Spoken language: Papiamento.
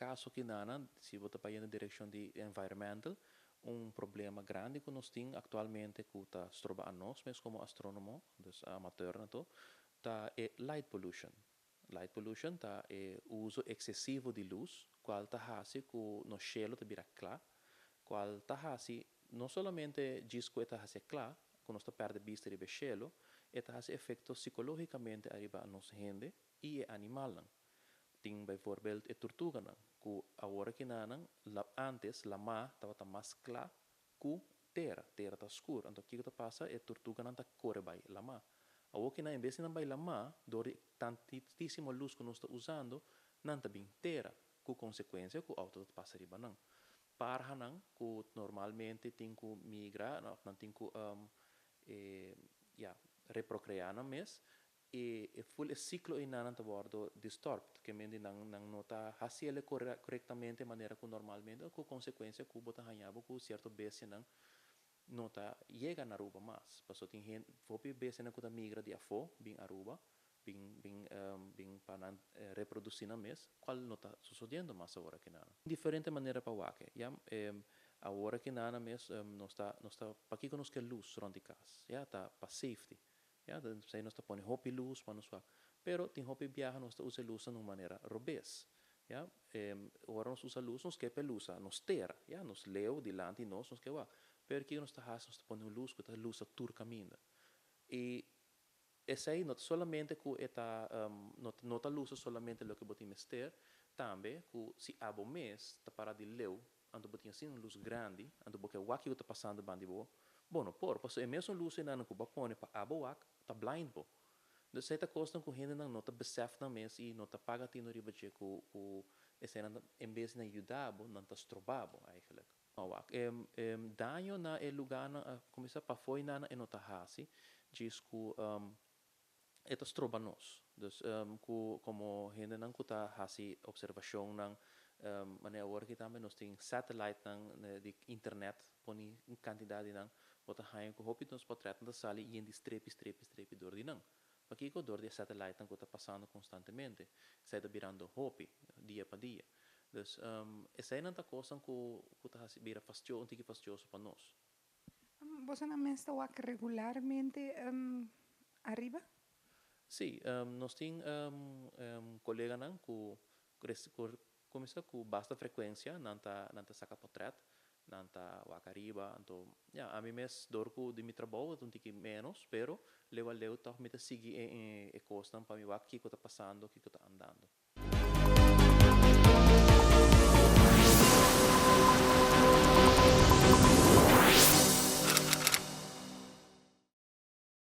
Kaso akinan, si bo ta bai den direkshon di environmental, un problema grandi ku nos tin aktualmente ku ta stroba nos mes komo astrónomo, dus amateur anto, ta e light pollution. Light pollution ta e uso eksesivo di lus, kual ta hasi ku nos shelu ta bira kla, kual ta hasi no solamente djis ku e ta hasi kla, ku nos ta pèrdè bista riba shelu, e ta hasi efekto psikológikamente ariba nos hende i e animalnan. Tin bijvoorbeeld e turtuganan, ku awor akinan, antes laman tabata mas kla ku tera, tera ta skur. Anto kiko ta pasa? E turtuganan ta kore bai laman. Awor akinan, en bes di nan bai laman, dor di tantísimo lus ku nos ta usando, nan ta bin tera, ku konsekuensia ku outo ta pasa riba nan. Parhanan, ku normalmente tin ku migra, no, nan tin ku ja, reprokreá nan mes, e full e siklo einan ta wòrdu disturbed, ke men nan nan no ta hasié korektamente manera ku normalmente, ku konsekuensia ku bo ta haña ku sierto bestianan no ta yega na Aruba mas. Paso tin hende, hopi bestianan ku ta migra di afó bin Aruba, bin pa nan reprodusí nan mes, kual no ta susediendo mas awor akinan. Diferente manera pa wak e, ja, awor akinan mes nos ta pakiko nos ke lus rònt di kas, ja, ta pa safety. Ja, dan esei nos ta pone hopi lus pa nos wak. Pero tin hopi biaha nos ta usa lus na un manera robes. Ja, ora nos usa lus, nos ke lusa nos tera, ja, nos leu dilanti nos, nos ke wak. Pero kiko nos ta hasi? Nos ta pone un lus ku ta lusa tur kaminda. I esei no solamente ku e ta no ta lusa solamente loke bo tin mester, tambe ku si abo mes ta para di leu, anto bo tin asina un lus grandi, anto bo ke wak kiko ta pasando band'i bo, bo no por, paso e mesun lus einan ku bo a pone pa abo wak, ta blind bo. Dus esei ta kosnan ku hendenan no ta besef nan mes i no ta paga tino riba dje ku eseinan en bes di nan yuda bo, nan ta stroba bo eigenlijk. Wak, daño na e lugánan, kuminsá pafó einan e no ta hasi, djis ku e ta stroba nos. Dus ku komo hendenan ku ta hasi observashonnan, manera awor aki tambe nos tin satellitenan di internet pone un kantidat di nan, bo ta haña ku hopi di nos portretnan ta sali yen di strepi, strepi, strepi dor di nan. Pakiko? Dor di e satellitenan ku ta pasando konstantemente. Esei ta birando hopi dia pa dia. Dus eseinan ta kosnan ku ta hasi bira fastioso, un tiki fastioso pa nos. Boso mes ta wak regularmente ariba? Sí, nos tin koleganan ku kuminsá ku basta frekuensia nan ta saka portrèt, nan ta wak ariba, anto ja, ami mes dor ku di mi trabou un tiki menos, pero leu a leu toch mi ta sigui e kosnan pa mi wak kiko ta pasando, kiko ta andando.